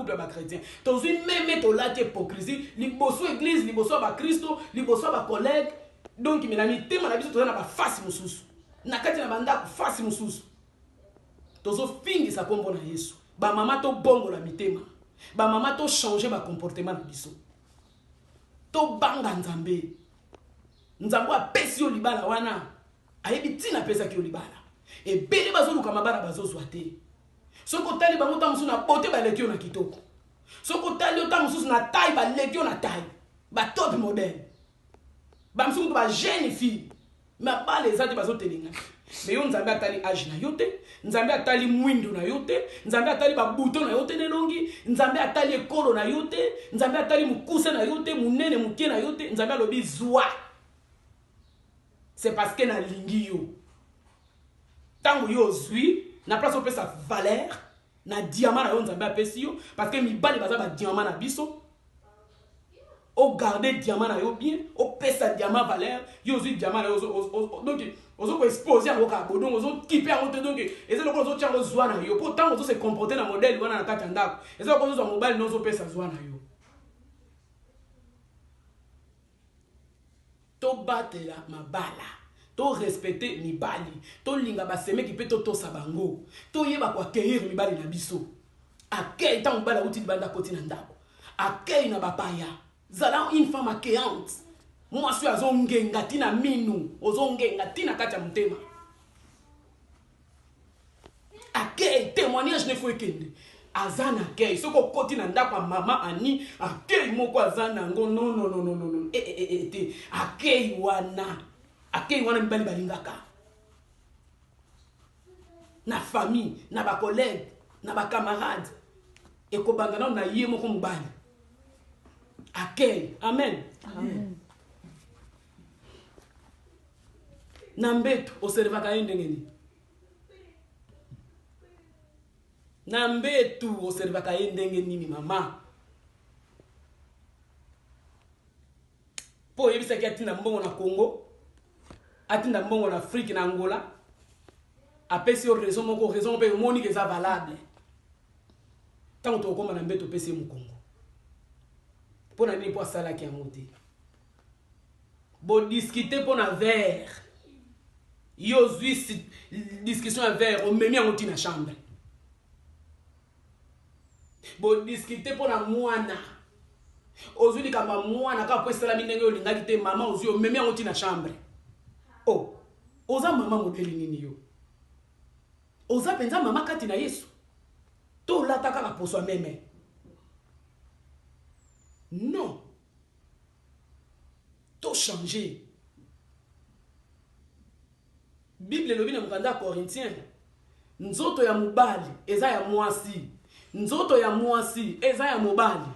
bacouple ya bachrétien. Tozwi meme tolati hypocrisie liboso église, liboso ya bakristo, liboso ya bacollègue. Donc me na mitema na biso toza na bafasi mosusu, na kati na bandako fasi mosusu. Tozofingisa nkombo na Yesu. Bamama, tobongola mitema. Bamama, tochange bacomportement na biso. Tobanga Nzambe. Nzambe apesi yo libala wana, ayebi ntina apesaki yo libala. Ebele bazoluka mabala, bazozwa te. Soki otali bango, ta mosusu na bote baleki yo na kitoko. Soki otali yo, ta mosusu na taille baleki yo na taille, batop modèle, bamisusu kutu bajeune fille, mabala eza te, bazotelenga. Me yo, Nzambe atali age na yo te, Nzambe atali mwindu na yo te, Nzambe atali babuto na yo te na elongi, Nzambe atali ekolo na yo te, Nzambe atali mokuse na yo te, monene moke na yo te. Nzambe alobi: "Zwa, c'est parce que nalingi yo." Ntango yo ozwi na place, opesa valeur na diamant na yo Nzambe apesi yo, parce que mibali baza badiamant na biso. Ogarde diamant na yo bien, opesa diamant valeur. Yo ozwi diamant na yo, donc ozokoexpose yango kaka bo, donc ozokipe yango te. Donc eza lokola ozotia yango zwa na yo, mpo ntango ozose comporte na modèle wana na kati ya ndako, eza lokola ozozwa mobali na ozopesa zwa na yo. Tobatela mabala, torespecte mibali, tolinga basemeki mpe totosa bango. Toyeba koaccueillir mibali na biso. Accueil, ntango mobali awuti libanda, akoti na ndako, accueil na bapaya. Zala une femme accueillante, mwasi oyo azongenga ntina minu, ozongenga ntina kati ya motema. Accueil, témoignage ne fo ekende aza na accueil. Soki okoti na ndako ya mama Ani, accueil moko aza nango, non, non, non, non, non, e, e, e, te. Accueil wana, accueil wana mibali balingaka na famille, na bacollègue, na bacamarade. Ekobanda nano na ye moko mobali, accueil. Amen, amen. Na mbeto, oservaka ye ndenge nini? Na mbetu, oservaka ye ndenge nini, mama? Mpo oyebisaki atinda mbongo na Congo, atinda mbongo na Afrique, na Angola. Apesi yo raison moko, raison mpe omoniki eza valable. Ntango tokokóma na mbeto, opesi ye mokongo. Mpo na nini? Mpo asalaki yango te. Bodiscute mpo na verre. Yo ozwi discussion ya verre, omemi yango ntina chambre. Bodiscute mpo na mwana. Ozwi likambo ya mwana kaka mpo esalami ndenge olingaki te, mama, ozwi, omemi yango ntina chambre. O oh, oza mama modèle nini? Yo oza mpenza mama kati na Yesu to olata kaka poso ya meme? Non, tochange. Bible elobi na mokanda ya Corinthien: nzoto ya mobali eza ya mwasi, nzoto ya mwasi eza ya mobali.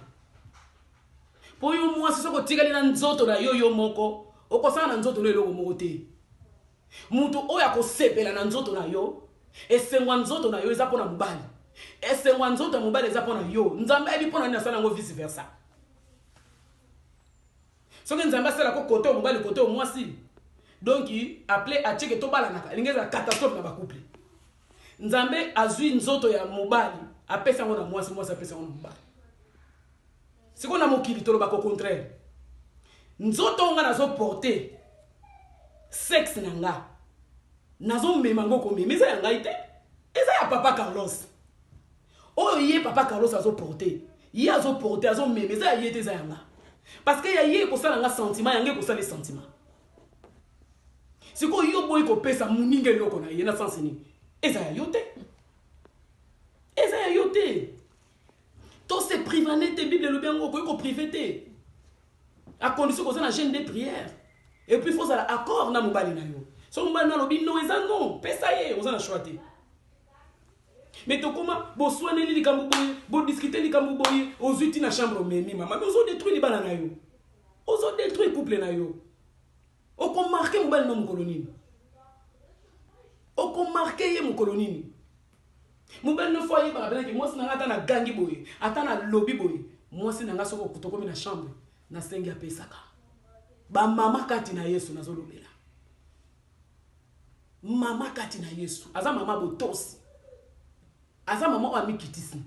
Mpo yo mwasi, soki otikali na nzoto na yo yo moko, okosala na nzoto no eloko moko te. Moto oyo akosepela na nzoto na yo, esengo ya nzoto na yo eza mpo na mobali, esengo ya nzoto ya mobali eza mpo na yo. Nzambe ayebi mpo na nini asala yango vice versa. Soki Nzambe asalako kote oyo mobali, kote oyo mwasi, donc aple atieke tobalanaka, elingi ezala catastrophe na bacouple. Nzambe azwi nzoto ya mobali, apesi yango na mwasi, mwasi apesi yango na mobali. Sikoyo na mokili tolobaka au contraire: nzoto oyo nga nazoporte, sexe na nga nazomema yango, komema eza ya ngai te, eza ya papa Carlos. Oyo ye papa Carlos azoporte, ye azoporte, azomema, eza ya ye te, eza ya nga, parce que ya ye ekosala nga sentiment, yango ekosala sentiment. Sikoyo yo boyi kopesa moninga eloko na ye na sens nini? Eza ya yo te, eza ya yo te. To se privane te. Bible elobi yango, okoki koprive te à condition koza na jeûne de prière, et puis faut ozala accord na mobali na yo. Soki mobali no alobi non, eza non, pesa ye, oza na choix te. Mais tokóma boswaneli likambo boye, bodiscute likambo boye, ozwi ntina chambre, omemi mama. Mais ozodétruire libala na yo, ozodétruire couple na yo. Okomarke mobali no mokolo nini? Okomarke ye mokolo nini? Mobali no fo ayebaka mpenaki: mwasi na nga, ata nagangi boye, ata nalobi boye, mwasi na nga, soki tokomi na chambre, nasengi, apesaka. Bamama kati na Yesu, nazolobela mama kati na Yesu. Aza mama botosi, aza mama oyo amikitisi.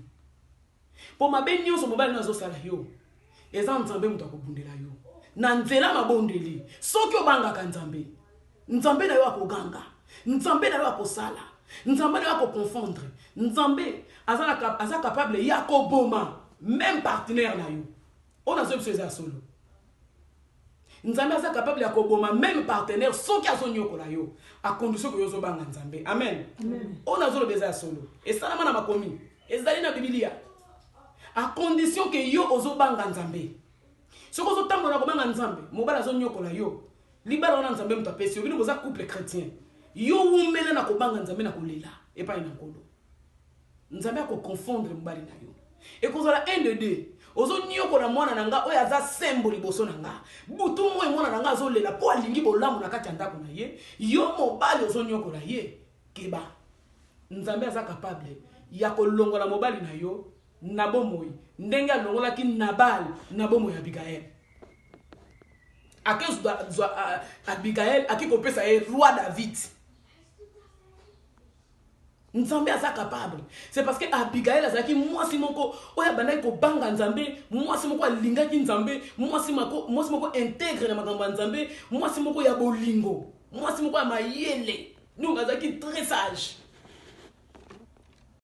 Mpo mabe nyonso mobali no azosala yo, eza Nzambe moto akobundela yo na nzela mabondeli. Soki obangaka Nzambe, Nzambe na yo akoganga, Nzambe na yo akosala, Nzambe na yo akoconfondre. Nzambe aza, aza capable ya koboma même partenaire na yo. Oyo nazoyebi biso eza ya solo. Nzambe aza capable ya koboma même partenaire soki azonyokola yo, à condition que yo ozobanga Nzambe. Amen. Oyo nazoloba eza ya solo, esalama na makomi, ezali na Bibilia. À condition que yo ozobanga Nzambe. Soki ozotambola na kobanga Nzambe, mobali azonyokola yo, libala wana Nzambe moto apesi yo, bino boza couple chrétien, yo wumela na kobanga Nzambe, na kolela epai na Nkolo. Nzambe akoconfondre mobali na yo. Ekozala 1 de 2. Ozonyokola mwana na nga oyo aza sembo liboso na nga, butu moi mwana na nga azolela mpo alingi bolamu na kati ya ndako na ye. Yo mobali ozonyokola ye, keba. Nzambe aza capable ya kolongola mobali na yo na bomoi ndenge alongolaki Nabal na bomoi ya Abigael. Akezwa Abigael, ake kopesa ye roi David. Nzambe aza capable. C'est parce que Abigail azalaki mwasi moko oyo abandaki kobanga Nzambe, mwasi moko alingaki Nzambe, mwasi moko, mwasi moko integre na makambo ya Nzambe, mwasi moko ya bolingo, mwasi moko ya mayele. Donc azalaki très sage.